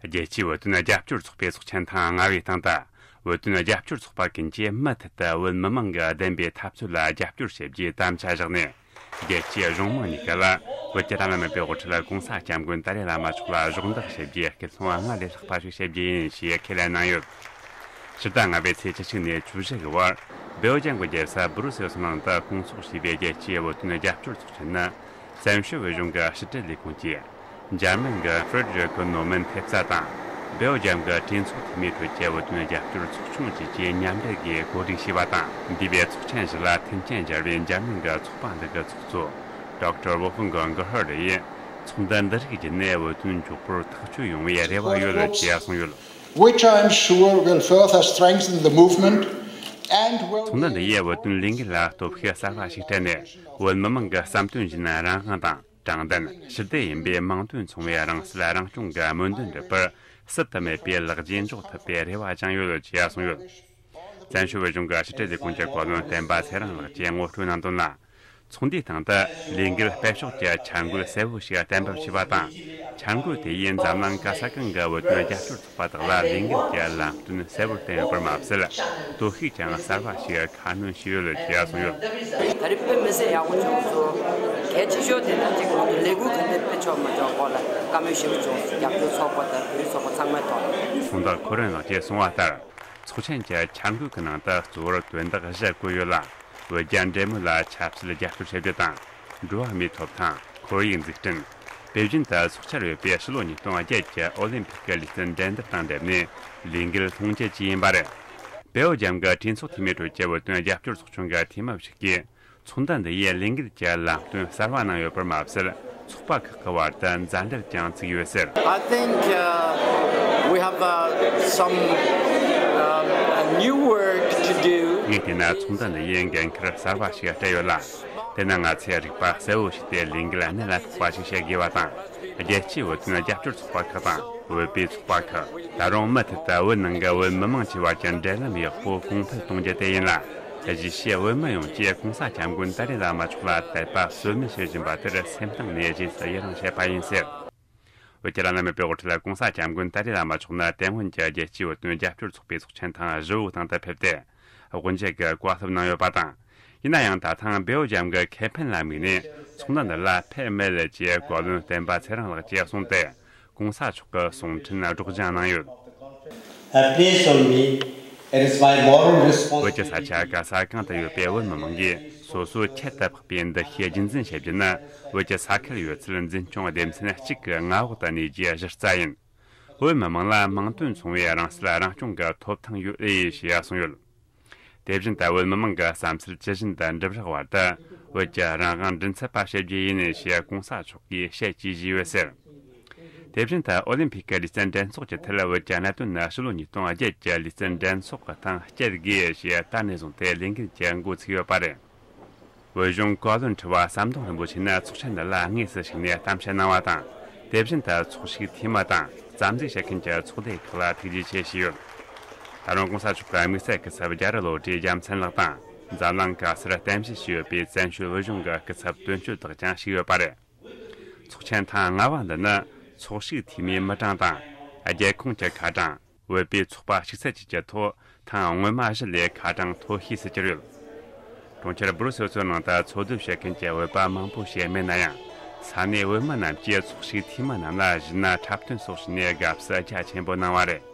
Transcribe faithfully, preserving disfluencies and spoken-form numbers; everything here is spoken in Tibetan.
རྒྱལ་སྤྱིའི་བོད་དོན་རྒྱབ་སྐྱོར་ཚོགས་པའི་ཚོགས་ཆེན་ཐེངས་ལྔ་བའི་སྟེང་དུ། བོད་དོན་རྒྱབ་སྐྱོར་ཚོགས་པ་ཀུན་གྱིས་མུ་མཐུད་དུ་བོད་མི་མང་གི་བདེན་པའི་འཐབ་རྩོད་ལ་རྒྱབ་སྐྱོར་བྱེད་རྒྱུའི་དམ་བཅའ་བཞག་ནས། རྒྱལ་སྤྱིའི་གཞུང་མང་གཉིས་ཀ་ལ་བོད་ཀྱི་དྲ་ལམ་མེད་པའི་དབུ་ཁྲིད་ལ་༸གོང་ས་༸སྐྱབས་མགོན་ཏཱ་ལའི་བླ་མ་མཆོག་ལ་གཞོགས་འདེགས་བྱེད་རྒྱུའི་སྐུལ་སློང་སྔར་ལས་ལྷག་པ་ཞིག་བྱེད་རྒྱུ་ཡིན་ཞེས་ཁས་ལེན་གནང་ཡོད། ཕྱི་ཟླ་ལྔ་པའི་ཚེས་བཅུ་གཅིག་ནས་བཅུ་བཞི་གི་བར་སྦེལ་ཇམ་གྱི་རྒྱལ་ས་སྦུ་རུ་སེལ་སི་ནང་དུ་སྐོང་ཚོགས་བྱས་པའི་རྒྱལ་སྤྱིའི་བོད་དོན་རྒྱབ་སྐྱོར་ཚོགས་ཆེན་ནི། བཙན་བྱོལ་བོད་གཞུང་གི་ཕྱི་དྲིལ་ལས་ཁུངས་ཀྱིས། འཇར་མན་གྱི་ཧྥྲེ་ཌི་རི་ཀི་ནོ་མན་ཐེབས་རྩ་དང་། སྦེལ་ཇམ་གྱི་གྲོས་ཚོགས་འཐུས་མིའི་ཁྲོད་ཀྱི་བོད་དོན་རྒྱབ་སྐྱོར་ཚོགས་ཆུང་བཅས་ཀྱིས་མཉམ་འབྲེལ་སྒོས་གོ་སྒྲིག་བྱས་པ་དང་། འདས་པའི་ཚོགས་ཆེན་བཞི་ལ་མཐུན་རྐྱེན་སྦྱར་བའི་འཇར་མན་གྱི་ཚོགས་པ་འདི་གི་ཚོགས་གཙོ་ཌོག་ཊར་ཝོལ་ཕང་གི་གྷར་ཧར་ཡིས། ཚོགས་འདུ་འདི་རིགས་བརྒྱུད་ནས་བོད་དོན་མགྱོགས་པོར་ཐག་གཅོད་ཡོང་བའི་རེ་བ་ཡོད་ལ་ཅེས་གསུངས་ཡོད། Which I am sure will further strengthen the movement and will ཚོགས་འདུ་འདི་ཡིས་བོད་དོན་ལས་འགུལ་ལ་སྟོབས་ཤུགས་གསར་བ་ཞིག་སྤྲད་ནས། བོད་མི་མང་གི་བསམ་དོན་བཞིན་རང་དབང་དང་། དྲང་བདེན། ཞི་བདེ་ཡིན་པའི་མིང་དོན་མཚུངས་པའི་རང་སྲིད་རང་སྐྱོང་གི་སྨོན་འདུན་འགྲུབ་པར་ཟད་དུ་མེད་པའི་ལེགས་སྐྱེས་འཇོག་ཐུབ་པའི་རེ་བ་བཅངས་ཡོད་ཅེས་གསུངས་ཡོད། བཙན་བྱོལ་བོད་གཞུང་གི་ཕྱི་དྲིལ་ལས་ཁུངས་ཀྱི་བཀའ་བློན་བསྟན་པ་ཚེ་རིང་ལགས་ཀྱིས་ངོ་སྤྲོད་གནང་དོན་ལ། ཚོགས་འདུའི་སྟེང་དུ་ལས་འགུལ་སྤེལ་ཕྱོགས་ཀྱི་འཆར་འགོད་གསལ་བོ་ཞིག་གཏན་འབེབས་བྱས་པ་དང་། འཆར་འགོད་དེ་ཡིས་འཛམ་གླིང་ག་ས་གང་གི་བོད་དོན་རྒྱབ་སྐྱོར་ཚོགས་པ་དག་ལ་ལས་འགུལ་གྱི་ལམ་སྟོན་གསལ་བོར་བསྟན་ཡོད་པར་མ་ཟད། སྟོབས་ཤུགས་ཀྱང་གསར་བ་ཞིག་ཁ་སྣོན་བྱས་ཡོད་ཅེས་གསུངས་ཡོད། ད་རེས་དཔེ་མི་སྲིད་ཡག་པོ་བྱུང་སོང་། གལ་ཆེ་ཤོས་དེ་ད་ཅིག་ང་ཚོ་ལས་འགུལ་ག་འདྲ་སྤེལ་ཆོག་མ་ཆོག་སྐོར་ལ་བཀའ་མོལ་ཞིབ་པོ་བྱུང་སོང་། རྒྱབ་སྐྱོར་ཚོགས་པ་དང་བོད་རིགས་ཚོགས་པ་ཚང་མའི་ཐོག་ལ། ཚོང་བདག་ཁོ་རང་ལགས་ཀྱིས་གསུངས་པ་ལྟར། ཚོགས་ཆེན་གྱི་འཆར་འགོད་ཀྱི་ནང་དུ་གཙོ་བོར་དོན་དག་བཞི་བཀོད་ཡོད་ལ། བོད་རྒྱ་འབྲེལ་མོལ་ལ་ཆབ་སྲིད་རྒྱབ་སྐྱོར་བྱེད་རྒྱུ་དང་། འགྲོ་བ་མིའི་ཐོབ་ཐང་། ཁོར་ཡུག་འཛུགས་སྐྲུན། པེ་ཅིན་དུ་སོགས་ཆགས་ཡོད་པའི་ཕྱི་ལོ་ཉིས་སྟོང་བརྒྱད་ཀྱི་ཨོ་ལིམ་ཕིག་གི་ལེ་ཚན་འགྲན་བསྡུར་དང་འབྲེལ་ནས་ལས་འགུལ་སློང་རྒྱུ་བཅས་ཡིན་པ་རེད། སྦེལ་ཇམ་གྱི་གྲོས་ཚོགས་འཐུས་མིའི་ཁྲོད་ཀྱི་བོད་དོན་རྒྱབ་སྐྱོར་ཚོགས་ཆུང་གི་འཐུས་མི་ཞིག་གིས། ཚོགས་འདུ་འདི་ཡིས་ལས་འགུལ་གྱི་ལམ་སྟོན་གསར་བ་གནང་ཡོད་པར་མ་ཟད། ཚོགས་པ་ཁག་གི་བར་དུ་མཛའ་འབྲེལ་ཀྱང་བཙུགས་ཡོད་ཟེར། I think, uh, we have, uh, some, um, uh, new work to do. ངས་བལྟས་ན་ཚོགས་འདུ་འདི་ཡིས་འགན་འཁུར་གསར་བ་ཞིག་སྤྲད་ཡོད་ལ། དེ་ནི་ང་ཚོས་རིག་པ་གསལ་བོ་ཞིག་སྟེ་ལས་འགུལ་གནད་ལ་ཕོག་པ་ཞིག་བྱེད་དགོས་པ་དང་། རྒྱལ་སྤྱིའི་བོད་དོན་རྒྱབ་སྐྱོར་ཚོགས་པ་ཁག་དང་བོད་པའི་ཚོགས་པ་ཁག་ད་རུང་མུ་མཐུད་དུ་བོད་ནང་གི་བོད་མི་མང་བཅས་བར་གྱི་འབྲེལ་ལམ་ཡག་པོ་གོང་འཕེལ་གཏོང་རྒྱུ་དེ་ཡིན་ལ། གཞིས་བྱེས་བོད་མི་ཡོངས་ཀྱིས་༸གོང་ས་༸སྐྱབས་མགོན་ཏཱ་ལའི་བླ་མ་མཆོག་ལ་དད་པ་གསོལ་སྨན་ཞུ་བཞིན་པ་དེར་སེམས་གཏིང་ནས་རྗེས་སུ་ཡི་རང་བྱེད་པ་ཡིན་ཟེར། བོད་ཀྱི་བླ་ན་མེད་པའི་དབུ་ཁྲིད་༸གོང་ས་༸སྐྱབས་མགོན་ཏཱ་ལའི་བླ་མ་མཆོག་ནི་དེ་སྔོན་གྱི་རྒྱལ་སྤྱིའི་བོད་དོན་རྒྱབ་སྐྱོར་ཚོགས་པའི་ཚོགས་ཆེན་ཐེངས་བཞི་བོའི་སྟེང་དུ་ཕེབས་ཏེ། དབུ་འབྱེད་ཀྱི་བཀའ་སློབ་གནང་ཡོད་པ་དང་། ཡིན་ན་ཡང་ད་ཐེངས་སྦེལ་ཇམ་གྱི་ཁེ་ཕན་ལ་དམིགས་ནས་ཚོགས་འདུ་འདི་ལ་ཕེབས་མེད་ཅེས་བཀའ་བློན་བསྟན་པ་ཚེ་རིང་ལགས་ཀྱིས་གསུངས་ཏེ། ༸གོང་ས་མཆོག་གི་གསུང་འཕྲིན་སྒྲོག་སྦྱང་གནང་ཡོད། Have placed on me, it is my moral responsibility. བོད་ཀྱི་ས་ཆ་ག་ས་གང་དུ་ཡོད་པའི་བོད་མི་མང་གིས་སོ་སོའི་ཁྱད་དུ་འཕགས་པའི་འདུ་ཤེས་རྒྱུན་འཛིན་བྱེད་རྒྱུ་ནི། བོད་ཀྱི་ས་ཁུལ་ཡོད་ཚད་འཛིན་སྐྱོང་སྡེ་ཚན་གཅིག་གི་མངའ་འོག་ཏུ་གནས་རྒྱུའི་གཞི་རྩ་ཡིན། བོད་མི་མང་ལ་མིང་དོན་མཚུངས་པའི་རང་སྲིད་རང་སྐྱོང་གི་ཐོབ་ཐང་ཡོད་ལེ་ཞེས་གསུངས་ཡོད། དེ་བཞིན་དུ་བོད་མི་མང་གི་བསམ་ཚུལ་ཇི་བཞིན་དུ་འགྲུབ་རག་བར་དུ། བོད་ཀྱི་རང་དབང་མགྲིན་ཚབ་པ་བྱེད་རྒྱུ་ཡིན་ཞེས་༸གོང་ས་མཆོག་གིས་བཤད་ཀྱིས་བཞེས་ཡོད་ཟེར། དེ་བཞིན་དུ་ཨོ་ལིམ་ཕིག་གི་ལེ་ཚན་འགྲན་ཚོགས་ཀྱི་ཐད་བོད་ཀྱི་གནད་དོན་ནི་ཕྱི་ལོ་ཉིས་སྟོང་བརྒྱད་ཀྱི་ལེ་ཚན་འགྲན་ཚོགས་ཀྱི་སྟེང་སྐྱེལ་དགོས་ཞེས་ད་ནས་བཟུང་སྟེ་ལས་འགུལ་གྱི་འགོ་ཚུགས་ཡོད་པ་རེད། བོད་གཞུང་བཀའ་བློན་ཁྲི་པ་ཟམ་གདོང་རིན་པོ་ཆེ་ནི་ཚོགས་ཆེན་འདི་ལ་དངོས་སུ་ཞུགས་ནས་གཏམ་བཤད་གནང་བ་དང་། དེ་བཞིན་དུ་ཚོགས་ཞུགས་འཐུས་མི་དང་རྩ་འཛུགས་བྱེད་མཁན་གྱི་ཚོགས་སྡེ་ཁག་ལ་ཐུགས་རྗེ་ཆེ་ཞུས་ཡོད། ད་རུང་༸གོང་ས་མཆོག་གི་དམིགས་བསལ་སྐུ་ཚབ་རྒྱ་རི་བློ་གྲོས་རྒྱལ་མཚན་ལགས་དང་། འཛམ་གླིང་ག་སར་རྟེན་གཞི་བྱས་ཡོད་པའི་བཙན་བྱོལ་བོད་གཞུང་གི་སྐུ་ཚབ་དོན་གཅོད་དག་ཀྱང་ཞུགས་ཡོད་པ་རེད། ཚོགས་ཆེན་ཐེངས་ལྔ་པ་འདི་ནི་ཚོགས་ཞུགས་འཐུས་མིའི་མི་གྲངས་དང་། རྒྱལ་ཁོངས་ཀྱི་ཁ་གྲངས། བོད་པའི་ཚོགས་པ་ཞུགས་ཚད་བཅས་ཀྱི་ཐོག་ཐེངས་སྔོན་མ་བཞི་ལས་ཁ་གྲངས་མཐོ་ཤོས་སུ་གྱུར་ཡོད། གྲོང་ཁྱེར་སྦུ་རུ་སེལ་སི་ནང་དུ་འཚོ་སྡོད་བྱེད་མཁན་གྱི་བོད་པ་མང་པོ་ཞིག་མེད་ན་ཡང་། ས་གནས་བོད་མི་རྣམས་ཀྱིས་ཚོགས་ཞུགས་འཐུས་མི་རྣམས་ལ་གཞས་སྣ་འཁྲབ་སྟོན་སོགས་བྱས་ནས་དགའ་བསུ་རྒྱ་ཆེན་པོ་གནང་བ་རེད།